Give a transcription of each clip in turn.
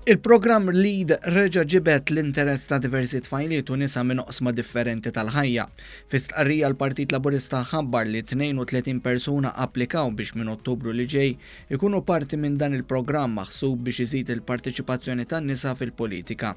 Il-programm Lead reġa' ġibed l-interess ta' diversi tfajliet u nisa minn oqsma differenti tal-ħajja. Fi stqarrija l-Partit Laburista ħabbar li 32 persuna applikaw biex minn Ottubru li ġej ikunu parti minn dan il-programm maħsub biex iżid il-parteċipazzjoni tan-nisa fil-politika.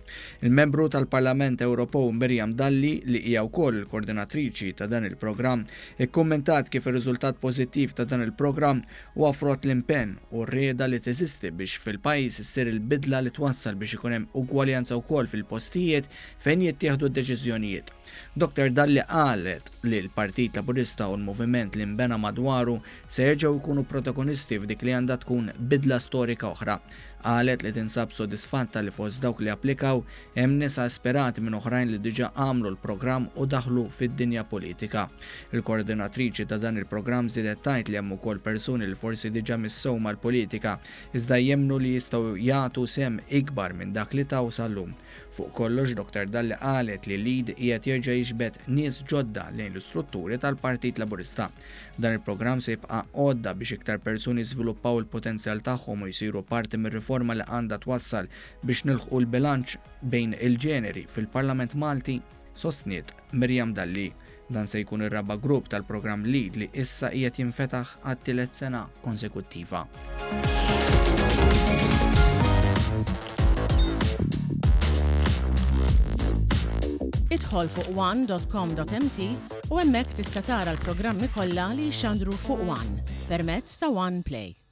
Il-Membru tal-Parlament Ewropew Miriam Dalli, li hija wkoll il-kordinatriċi ta' dan il-programm, ikkummentat kif ir-riżultat pożittiv ta' dan il-programm huwa frott l-impenn u r-rieda li teżisti biex fil-pajjiż issir il-bidla li twassal biex ikun hemm ugwaljanza wkoll fil-postijiet fejn jittieħdu d-deċiżjonijiet. Dottor Dalli qalet li l-Partit Laburista u l-moviment li nbena madwaru se jerġgħu jkunu protagonisti f'dik li għandha tkun bidla storika oħra. Qalet li tinsab sodisfatta li fost dawk li applikaw hemm nisa esperati minn oħrajn li diġà għamlu l-programm u daħlu fid-dinja politika. Il-koordinatriċi ta' dan il-programm żiedet tgħid li hemm ukoll persuni li forsi diġà missew mal-politika iżda jemmnu li jistgħu jagħtu sehem ikbar minn dak li taw sal-lum. Fuq kollox, Dottor Dalli qalet li l-LEAD qiegħed jerġa' jiġbed nies ġodda lejn l-istrutturi tal-Partit Laburista. Dan il-programm se jibqa' għodda biex iktar persuni jiżviluppaw il-potenzjal tagħhom u jsiru parti mir-riforma li għandha twassal biex nilħqu l-bilanċ bejn il-ġeneri fil-Parlament Malti, sostniet Miriam Dalli. Dan se jkun ir-raba' grupp tal-programm LEAD li issa qiegħed jinfetaħ għat-tielet sena konsekuttiva. Idħol fuq one.com.mt u hemmhekk tista' tara l-programmi kollha li jixxandru fuq One permezz ta' One Play.